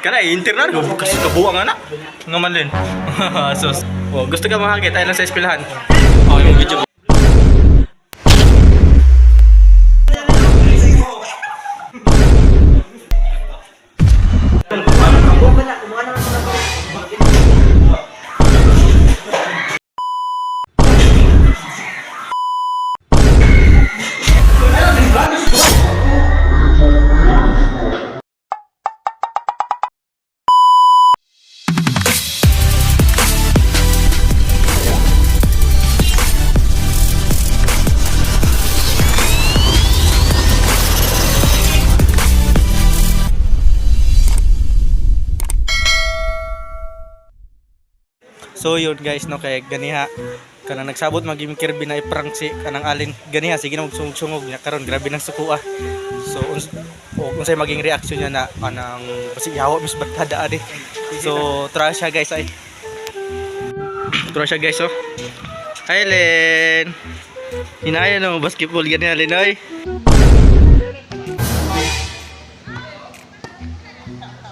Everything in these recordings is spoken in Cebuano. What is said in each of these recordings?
Kana internet ko kasi kabuang ana. Nga man din. So, oh, gusto ka mahagit ay lang sa eskwelahan. Oh, yung video. So yun guys no, kay ganiha kanang nagsabot maging Kirby na i-prank si kanang Alin ganiha, sige na magsungog-sungog niya karon, grabe nang suko ah. So o unsay maging reaction niya na kanang basig yawa mis barkada ani. So try siya guys ay. Try siya guys oh. Hi Len. Hinaya na mo basketball ganiha Len oy.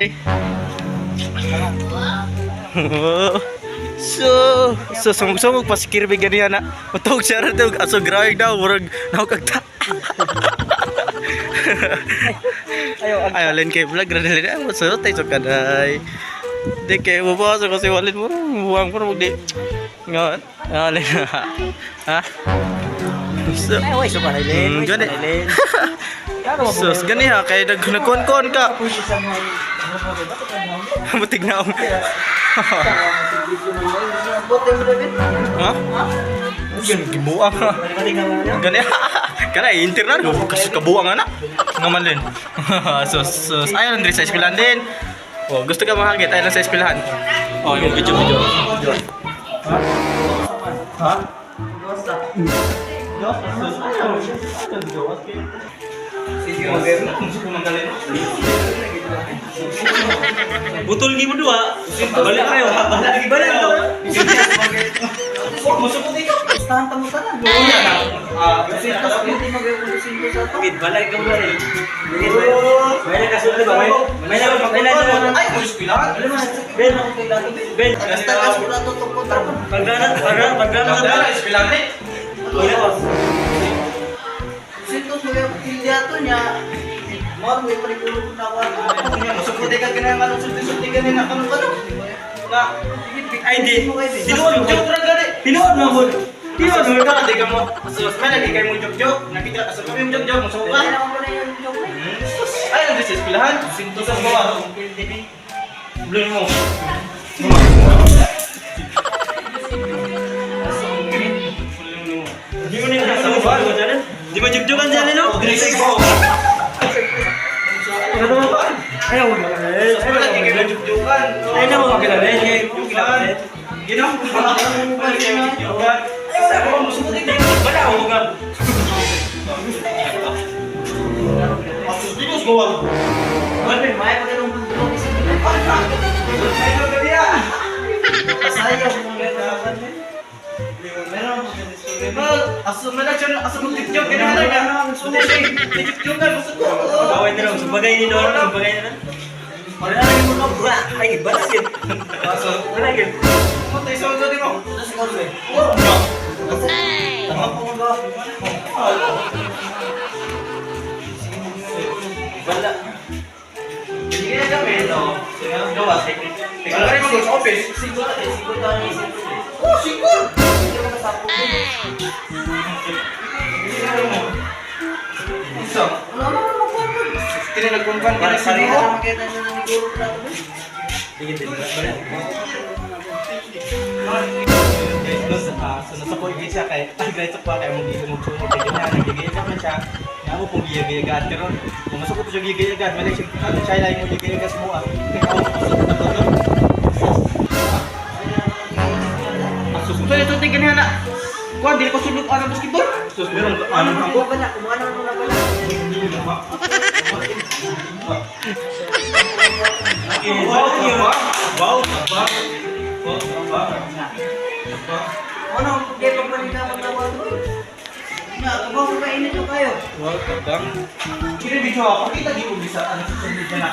Eh. So, sungog-sungog pa si Kirby ganiya na. Matawag siya rin tawag, aso grabe daw, murag naukagta. Ayo, Ay, alin kay vlog, rin alin, ay, masunod tayo sa kaday. Di kay mabasa kasi walin mo, buwang mo, di. Nga, alin, ha? So, ay, way, super Len. Gani. Len. So, ganiha, kay nagkon-kon ka. Mutig na ako. Ha? Gibuang ha. Gani. Kana internet ko kasi kabuang ana. Nga man din. So, so ayon diri sa eskwelahan din. Oh, gusto ka mahagit ayon lang sa eskwelahan. Oh, yung video video. Ha? Ha? Butol gi mo duha. Balik kayo. Balik balik. Gid balik ka mo rin. May nakasulti ba? May may may Ay, mo eskwelahan. Ben. Ben. Pagdana pagdana pagdana. Dala eskwelahan eh. Wala ko. Musukote ka ganyan nga sulti-sulti ganyan na kanu kanu. Na Ay di. Tinuod mo. Joke ra gani. Tinuod mo gud. Tinuod mo ka di ka mo. Sus, may lagi kay mo joke joke. Nakita sa kami mo joke joke mo ka. Ay, nandito sa eskwelahan. Sinto sa bawa. Blue mo. Di mo ni Di mo jugjugan dyan no? Ayaw mo. Sus, may lagi kay mo joke-jokean. Ay na mo kilala. Joke-jokean. Gino? Lagi kay mo joke-jokean. Wala ako nga. Asus, di ko gawa. Ay, no, ganiya. Aso man na siya, aso mag-joke, ganyan na lang. Joke-jokean, musuko. Pagawin na lang, subagay ni Nora, subagay na lang. Wala na yung mga bra. Ay, bala yun. Aso, Wala yun. matay sa ulo mo. Bala. Sige na kami, no? Sige, gawa. Ikaw rin mag sa office. Oh, siguro! Isa. Tinanagkumpan ka na siguro. Sige, din. Bala. Guys, no, so nasa po iglesia kay ay guys po kay mong gisumog-sumog kay ganyan nagigiyagan man siya. Nga mo pong giyagiyagan karon. Kung masukot siya giyagiyagan, malay siya ano siya lain mo giyagiyagan sa mua. Kay ako sa tato. Asus, so ito tingnan ganyan na. Kuan dili ko sulod ana basketball. Sus, meron ano ako. Wow, wow, wow. Wow, kabang. Kini video ako, kita di ko bisa ano sa media na.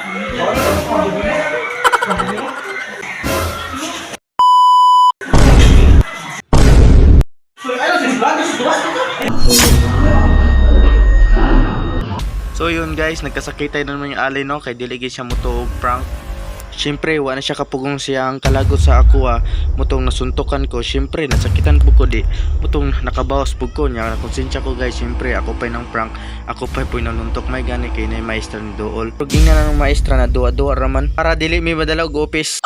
So yun guys, nagkasakitay na naman yung alin, no, kay dili gyud siya motuo og prank. Siyempre, wa na siya kapugong siya ang kalagot sa ako ah. Mutong nasuntokan ko, siyempre nasakitan po ko di. Mutong nakabawas po ko niya, nakonsensya ko guys, siyempre ako pa ng prank, ako pa po nanuntok may gani kay na maestra ni Dool. Pero gingnan na ng maestra na duwa-duwa raman para dili mi madala og office.